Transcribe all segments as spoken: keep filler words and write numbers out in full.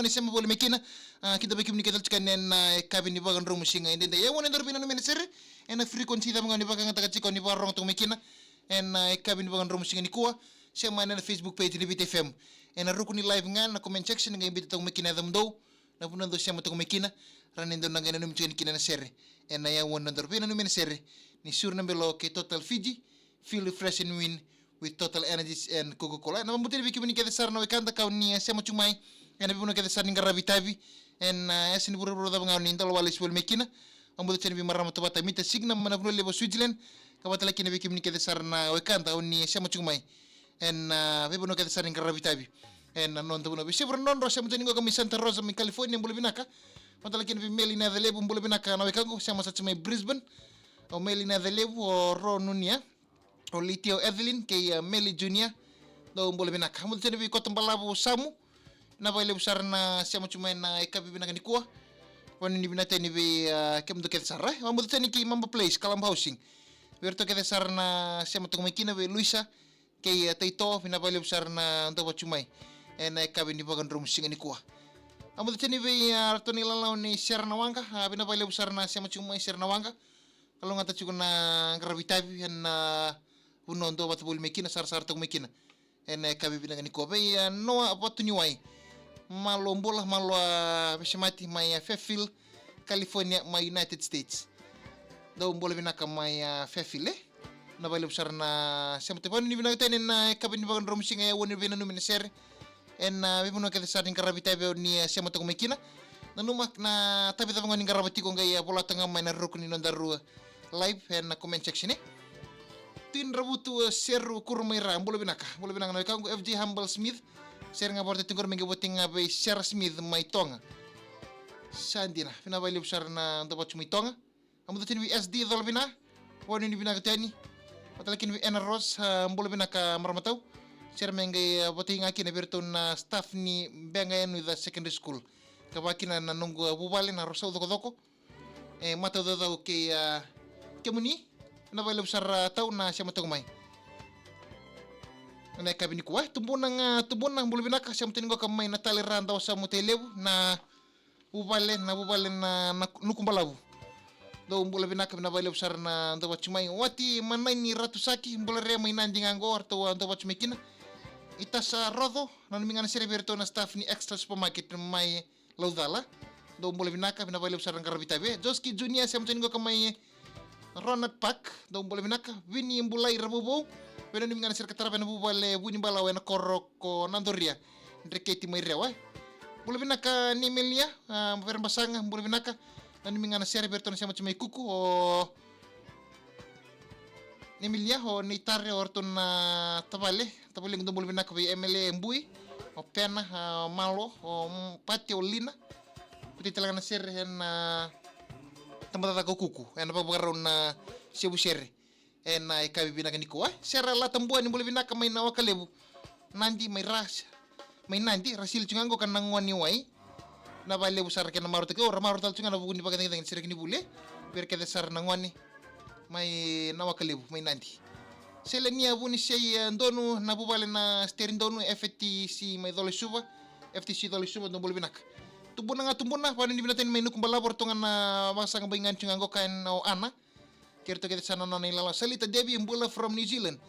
ni sema voli mai kina. A, kidavaki kemuni kece tiko ena, e, yakavi ni vakadromu siga edaidai. E, au na daru veinanumi ena sere ena frequency cava ga ni vakayagataka tiko ni vakarorogo toka mai kina ena, e, yakavi ni vakadromu siga nikua. Sema ena Facebook page ni Viti F M, ena ruku ni live ga na comment section, qai biuta toka mai kina na yacamudou, na vanua dou sema toka mai kina, rawa ni dou na qai nanumi tiko yani kina ena sere. Ena, e, au na daru veinanumi ena sere ni Suru na Belo kei Total Fiji, feel refresh and win with Total Energies and Coca-Cola. Na vakabauta yani vei kemuni kece sara na wekada ka oni, e, sema tiko mai ena veivanua kece sara ni qaravi tavi ena, e, yasa ni vuravura cava ga oni dau lawalesi voli mai kina. Vakabauta yani vei marama Tovata Mita Signa mai na vanua levu o Switzerland, ka vakatale kina vei kemuni kece sara na wekada oni sema tiko mai ena, a, veivanua kece sara ni qaravi tavi ena noda vanua. Vei Sevura Nodro, sema tiko yani qo ka mai Santa Rosa mai California, bula vinaka. Vakatale kina vei Meli Nacalevu, bula vinaka na wekaqu, sema sara tiko mai Brisbane. O Meli Nacalevu, o Ro Nunia, o Litia, o Evelyn kei, a, Meli Junior, dou bula vinaka. Vakabauta yani vei Koto Balavu, o Samu, vinaka vakalevu sara na sema tiko mai ena yakavi vinaka nikua. Vanuinui vinaka yani vei, a, kemudou kece sara, e. Vakabauta yani kei Mamba Place, Kalaba Housing, vei iratou kece sara na sema toka mai kina, vei Luisa kei, a, Taito, vinaka vakalevu sara na dau vata tiko mai ena yakavi ni vakadromu siga nikua. Vakabauta yani vei, a, ratou na ilala o nei Sera na Waqa, a, vinaka vakalevu sara na sema tiko mai Sera na Waqa. Kalougata tiko na qaravi tavi ena, a, vanua dou vata voli mai kina, sarasara toka mai kina ena yakavi vinaka nikua. Vei, a, Noa Vatuniwai, malo bula, malo, a, veisemati mai, a, Fairfield, California mai United States. Dou bula vinaka mai, a, Fairfield, e. Vinaka vakalevu sara na sema tiko. Vanuinui vinaka yani ena, a, yakavi ni vakadromu siga, e, au na veinanumi ena sere ena, a, veivanua kece sara ni qaravi tavi oni, a, sema toka mai kina. Nanuma na tavi cava ga oni qarava tiko, qai, a, vola toka ga mai na ruku ni nodaru live ena comment section, e. Tui Dravutu, e, Seru Kuru mai Ra, bula vinaka. Bula vinaka na wekaqu. F J Humble Smith, sere ga vakarautaki tiko qori me qai votaki ga vei Sera Smith mai Toga. Sa dina, vinaka vakalevu sara na dau vata tiko mai Toga. Vakabauta yani vei S D Colovina, vanuinui vinaka tiko yani. Vakatale kina vei Ena Rose, a, bula vinaka marama tau. Sere me qai, a, votaki ga kina vei iratou na staff ni Beqa Yanuca Secondary School, ka vaka kina na noqu, a, vuvale na Rosau Cokocoko, e, Mataucaucau kei, a, kemuni. Vinaka vakalevu sara tau na sema toka mai ena yakavi nikua. Tubuna ga Tubuna, bula vinaka, sema tiko yani qo ka mai Natale Ra, Dawasamu, Tailevu, na vuvale, na vuvale na, na Nuku Balavu. Dou bula vinaka, vinaka vakalevu sara na dau vata tiko mai. Wati Manaini Ratusaki, bula re mai Nadi ga qo, ratou a dau vata tiko mai kina. Itasa Roco, nanumi ga na sere vei iratou na staff ni Extra Supermarket mai Laucala. Dou bula vinaka, vinaka vakalevu sara na qaravi tavi. Joski Junior, sema tiko yani qo ka mai Ronald Park, dou bula vinaka. Vini Bulai Ravouvou, veinanumi ga na sere ka tarava ena vuvale Vunibalawa ena koro ko Nadoria, Dreketi mai Rewa. Bula vinaka Nemelia, a, Verebasaga, bula vinaka. Nanumi ga na sere vei iratou na sema tiko mai Kuku, o Nemelia, o Neitare, o ratou na tavale, tavale, dou bula vinaka vei Emele, e Bui, o Pena, a, Malo, o, mm, Pati, o Lina. Votaki tale ga na sere ena, a, tabacakacaka o Kuku ena vakavakarau na sevu sere ena yakavi vinaka nikua. Sera Latabuani, bula vinaka mai Nawakalevu, Nadi, mai Ras, mai Nadi, Rasili tiko ga qo ka na gone wai. Vinaka vakalevu sara kei na marautaki, o ra marautaka tiko ga na vuku ni vakacagicagi ni sereki ni vuli vei ira kece sara na gone mai Nawakalevu, mai Nadi. Selenia Vunisei, e, Donu, na vuvale na Steri Donu, F T C mai Colaisuva, F T C Colaisuva, dou bula vinaka. Tubuna ga Tubuna, vanuinui vinaka tiko yani mai Nuku Balavu, ratou ga na vakasaqa bai ga ni tiko ga qo ka ena o Ana. Kei iratou kece sa na nona ilala. Salita Devi, bula from New Zealand.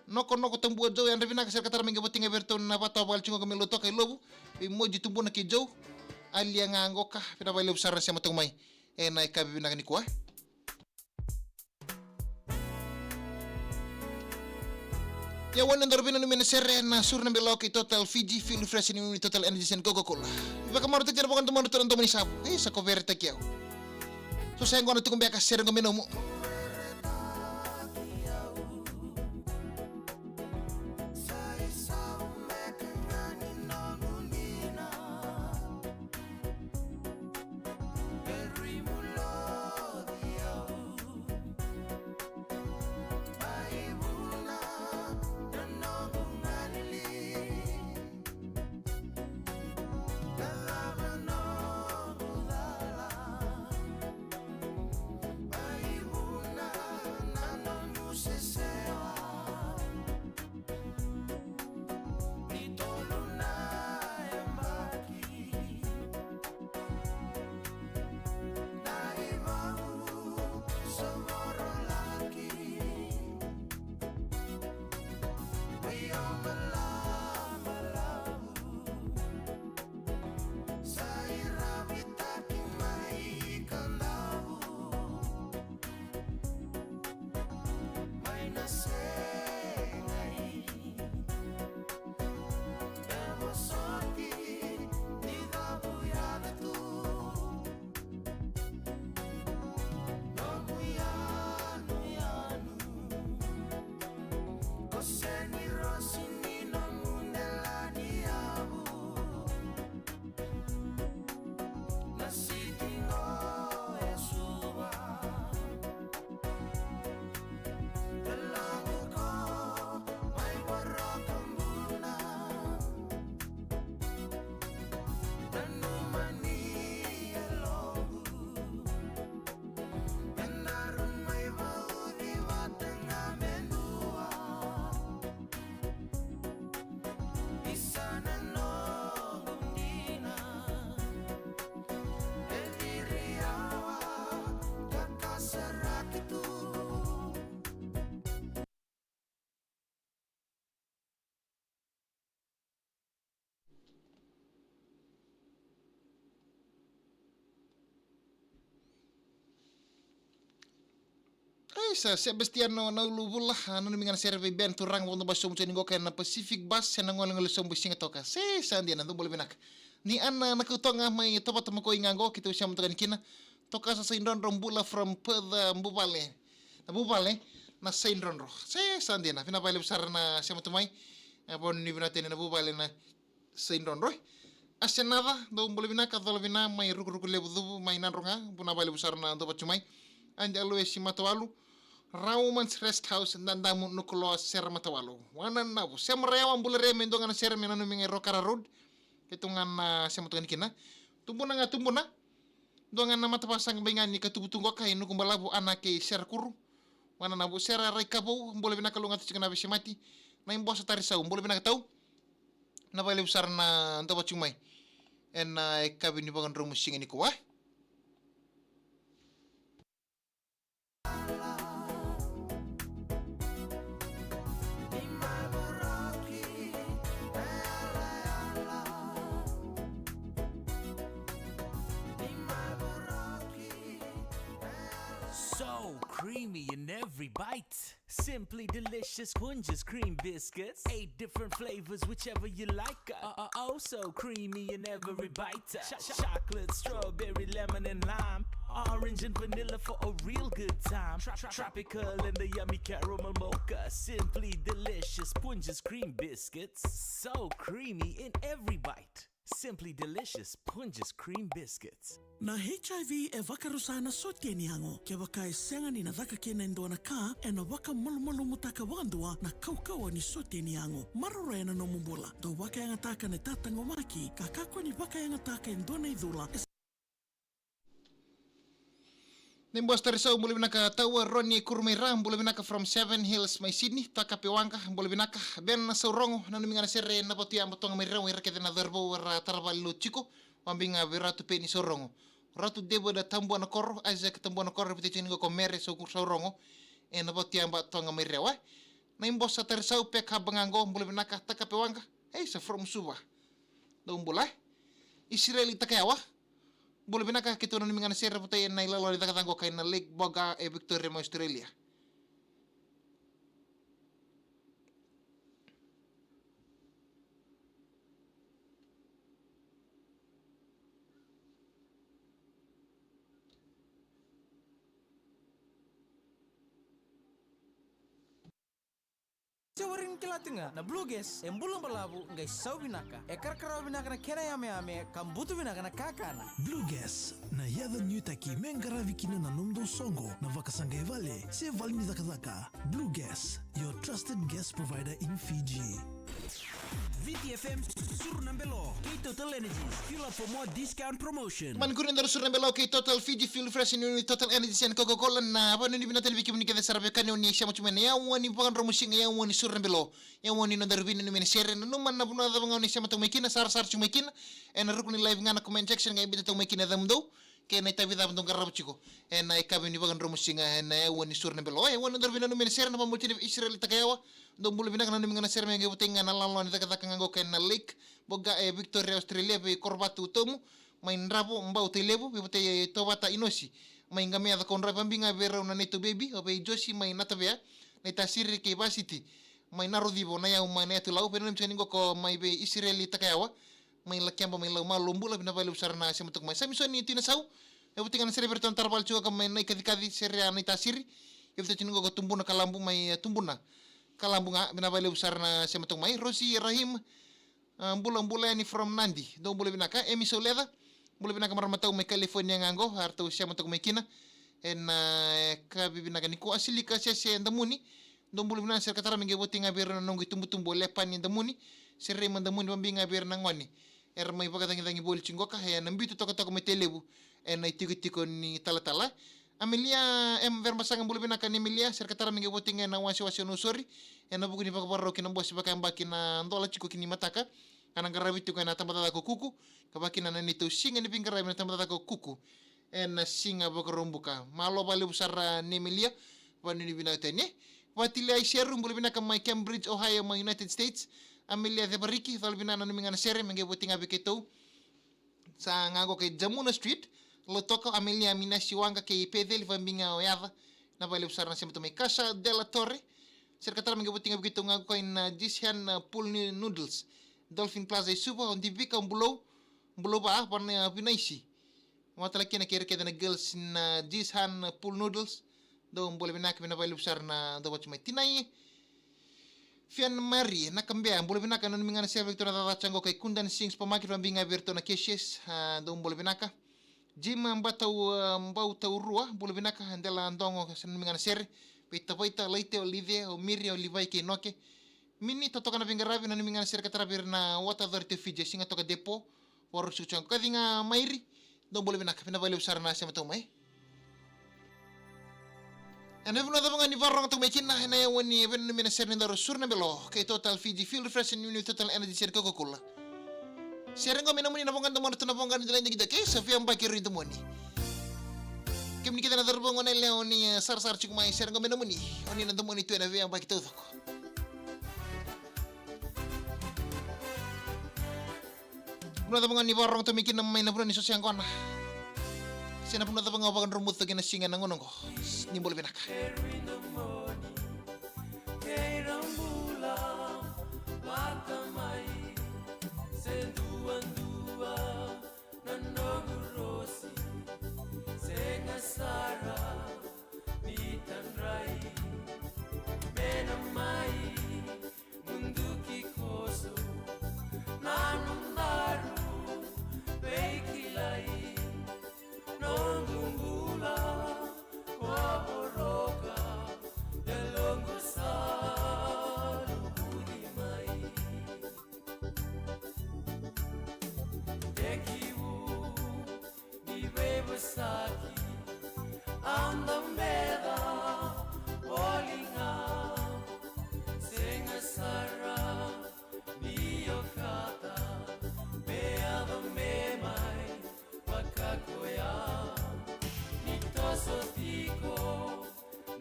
Nokonoko Tabua Joe, yadra vinaka, sere ka tara me qai votaki ga vei iratou na vata o vale tiko ga me Lautoka i Lovu. Vei Moji Tubuna kei Joe. Alia ga qo ka, vinaka vakalevu sara na sema toka mai ena yakavi vinaka nikua. Ia, au na daru veinanumi ena sere na Suru na Belo kei Total Fiji, feel refresh ni Total Energies and Coca-Cola. Vakamarautaki ena vakadua mada tu na domo ni savu. E, sa koveretaki au. So sa yaqona tuku beka sere qo me nomu. Sa Sebastiano Nauluvula, a, nanumi ga na sere vei Ben Turaga, vodo basi sobu tiko ni qoka ena Pacific Bus, ena golegole sobu siga toka. Se sa dina, dou bula vinaka. Ni Ana Nakautoga mai Tovata Makoi ga qo, keitou sema toka ni kina. Toka sa Saidrodro bula from Perth, a, Buvale. Na Buvale, na Saidrodro. Se sa dina, vinaka vakalevu sara na sema tu mai. E, vonu ni vinaka tena na Buvale na Saidrodro. Asenaca, dou bula vinaka, cola vina mai Rukuruku Levu Cuvu, mai Nadroga, vinaka vakalevu sara na dou vatu mai. Adi Aloesi Matawalu, Raumans Rest House, Dadamu, Nukuloa, Sere Matawalu. Wana Navu, Sema Rayawa, bula re me dua ga na sere me nanumi ga i Rokara Road. Keitou ga na sema toka ni kina. Tubuna ga Tubuna. Dua ga na matavasaqa bai ga ni ka tubutubu qoka i Nukubalavu, Ana kei Serakuru. Wana Navu, Sera Raikavou, bula vinaka, luga tu tiko na veisemati. Na Ibosa Tarisau, bula vinaka tau. Vinaka vakalevu sara na dou vatu mai ena, e, yakavi ni vakadromu siga nikua. So creamy in every bite. Simply delicious Punjas cream biscuits. Eight different flavors, whichever you like. Uh, uh, oh, so creamy in every bite. Cho- cho- chocolate, strawberry, lemon, and lime. Orange and vanilla for a real good time. Tro- tro- tropical and the yummy caramel mocha. Simply delicious Punjas cream biscuits. So creamy in every bite. Simply delicious Punjas cream biscuits. Na H I V e vakarusa na sotia ni yago. Kevaka e sega ni na caka kina e dua na ka, ena vakamalumalumutaka vakadua na kaukauwa ni sotia ni yago. Maroroya na nomu bula. Dau vakayagataka na itataqomaki, ka kakua ni vakayagataka e dua na icula. E Na Ibosa Tarisau, bula vinaka tau. Roni Kurumaira, bula vinaka from Seven Hills mai Sydney. Takapewaqa, bula vinaka. Ben Saurogo, nanumi ga na sere na Vatu Yaba Toga mai Rewa, ira kece na cauravou era tara vale lotu tiko. Vabiga vei Ratu Peni Saurogo. Ratu David Tabuanakoro, Isaac Tabuanakoro, vata tiko ni qo ko Mere Sau- Saurogo. Ena Vatu Yaba Toga mai Rewa. Na Ibosa Tarisau, Peka Bagago, bula vinaka. Takapewaqa, ei, sa from Suva. Dou bula. Isireli Takayawa. Bula vinaka, keitou nanumi ga na sere vata ena ilalo ni cakacaka qo kei na Lake Boga e Victoria mai Australia. Se warai ni kila tiko ga na Blue Gas e bula balavu qai sau vinaka, e karakarawa vinaka na kena yameyame ka butu vinaka na kakana. Blue Gas, na yaca nuitaki me qaravi kina na nomudou soqo, na vakasaqai vale se vale ni cakacaka. Blue Gas, your trusted gas provider in Fiji. Viti F M, suru na belo kei Total Energies. Fuel up for more discount promotion. Mani kuri na daru suru na belo kei Total Fiji Fuel Fresh, ni Total Energies and Coca-Cola. Na vanuinui vinaka tale vei kemuni kece sara vei kani oni sema tu mai na yawa ni vakadromu siga, yawa ni suru na belo. Yawa ni nodaru vinanumi na sere, nanuma na vanua cava ga oni sema toka mai kina, sarasara tu mai kina. Ena ruku ni live ga na comment section ga e bita toka mai kina e yacamudou. Kei na itavi cava dou qarava tiko ena yakavi ni vakadromu siga ena yawa ni suru na belo. E, yawa ni nodaru vinanumi na sere na vabauti na Isireli Takayawa. Dou bula vinaka, nanumi ga na sere me qai votei ga na lalo ni cakacaka ga qo kei na Lake Boga e Victoria, Australia, vei Korovatu Tomu mai Dravo, Bau Tailevu, vei votei Tovata Inosi mai Qameca, Cakaudrove, vabiga vei rau na neitou bebi, o vei Josi mai Natavea, na itasiri kei Vasiti mai Narocivo, na yau mai na yatu Lau, vei nanumi tiko ni qo ko mai vei Isireli Takayawa mai Lakeba mai Lau, malo bula, vinaka vakalevu sara na sema toka mai. Samisoni Tuinasau, e votei ga na sere vei ratou na taravale tiko ka mai na ikacikaci, sere a na itasiri, e votei tiko ni qo ko Tubuna Kalabu mai, e, Tubuna Kalabu ga, vinaka vakalevu sara na sema toka mai. Rosi Rahim, a, bula bula yani from Nadi, dou bula vinaka. Emi Sauleca, bula vinaka marama tau mai California ga qo, a ratou sema toka mai kina ena, e, yakavi vinaka nikua. Asilika Sese Damuni, dou bula vinaka. Sere ka tara me qai votei ga vei rau na noqu itubutubu o Lepani Damuni, Serei ma Damuni, vabiga vei ira na gone era mai vakacagicagi voli tiko qoka ena bitu tokatoka mai Tailevu ena itikotiko ni talatala. Amelia M Verbasaga, bula vinaka ni Amelia. Sere ka tara me qai votei ga ena wasewase o Nausori ena vuku ni vakavakarau ki na bose vakayabaki na dola tiko ki ni mataka, ka na qaravi tiko ena tabacakacaka o Kuku, ka vakakina na neitou siga ni veiqaravi na tabacakacaka o Kuku ena siga Vakaraubuka. Malo vakalevu sara ni Amelia, vanuinui vinaka tani. Vatilia Iseru, bula vinaka mai Cambridge, Ohio, mai United States. Amelia Cevariki, cola vina, nanumi ga na sere me qai votei ga vei keitou. Sa ga qo kei Jamuna Street, Lautoka, Amelia Minasi Waqa kei Peceli, vabiga o Yaca Vinaka vakalevu sara na sema tu mai Casa della Torre. Sere ka tara mai qai voti ga vei keitou ga ko ina Jihan, uh, Pool Noo-, Noodles. Dolphin Plaza i Suva, o Divika, o Bulou, Bulou va, vana, uh, Vinaisi. Vata la kina kei ira kece na girls na Jihan, uh, Pool Noodles. Dou bula vinaka, vinaka vakalevu sara na dou vati mai tinai. Fian Mari, na Kabea, bula vinaka, nanumi ga na sere vei iratou na Caca Jaqo kei Kudan Sing Supermarket, vakabibi ga vei iratou na cashiers, ah, dou bula vinaka. Jim Batau, ah, Bautaurua, bula vinaka, Dela Dogo, sa nanumi ga na sere, vei Tavaita, Laite, o Lice, o Miri, o Livai kei Noke. Mini, totoka na veiqaravi, nanumi ga na sere ka tara vei ira na Water Authority of Fiji, Sigatoka Depot, Vakarau Sukusuku. Kaci ga Mairi, dou bula vinaka, vinaka vakalevu sara na sema tu mai. Ena veivanua cava ga ni vakarorogo tu mai kina, ena yawa ni veinanumi na sere ni daru Suru na Belo kei Total Fiji Fuel Refreshing Unit, Total Energies and Coca-Cola. Sere qo me nomuni na voqa ni domodratou na voqa ni delai dikidiki, sa veiyabaki rui domoni. Kemuni kece na cauravou, gone yalewa, ni, eh, sarasara tiko mai, sere qo me nomuni, oni na domoni tu ena veiyabaki taucoko. Vanua cava ga ni vakarorogo tu mai kina, mai na vanua ni soso yaqona, se na vanua cava ga o vakadromuca kina siga ena gauna oqo, ni bula vinaka. Munduki koso, nanum daru veikilai, noqu bula ko voroka, e loqu sa luvudi mai. Tekivu ni veivosaki, au da meca voli ga, sega sara ni okata, me yaco me mai vakakoya. Ni toso tiko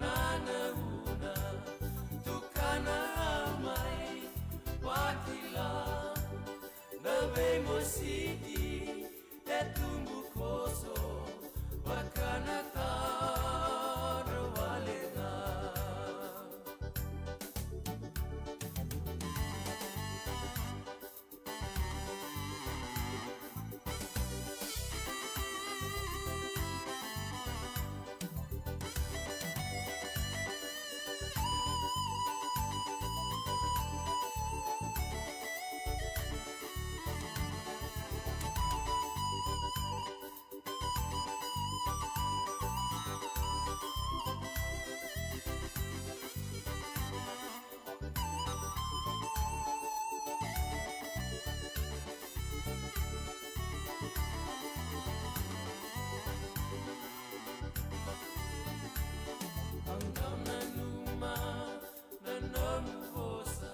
na gauna, tukana au mai vakila, na veimositi e tubu koso, vaka na tadra wale ga. Au dau nanuma na nomu vosa,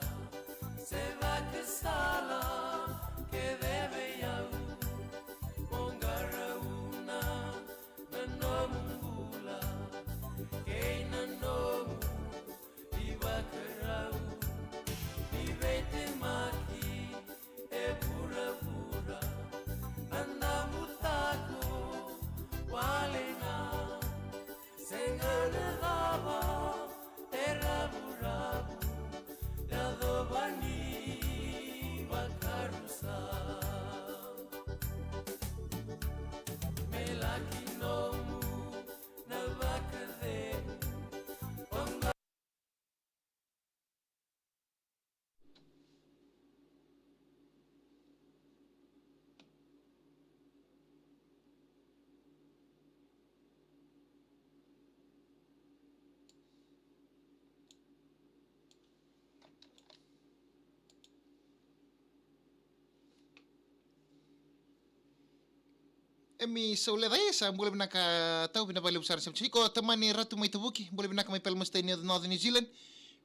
se vakasala kece vei au. Mo qarauna na nomu bula kei na nomu ivakarau. Ni veitemaki e vuravura, na damu tako wale ga. Sega na cava e ravuravu, yacova ni vakarusa. Me laki nomu na vakacegu. Emi Sauleca, e sa bula vinaka tau, vinaka vakalevu sara. Sema tiko Tamani Ratu mai Tavuki, bula vinaka mai Palmerston, North New Zealand.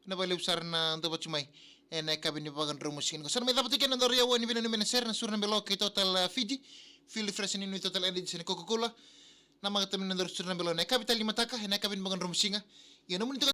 Vinaka vakalevu sara na dou vati mai ena yakavi ni vakadromu siga nikua. Sa na mai cava tu kina na nodaru yawa ni veinanumi na sere na Suru na Belo kei Total, uh, Fiji Fuel Refreshing Unit, Total Energies and Coca-Cola. Namaka tu mai na nodaru Suru na Belo ena yakavi tale ni mataka, ena yakavi ni vakadromu siga. Ia nomuni tu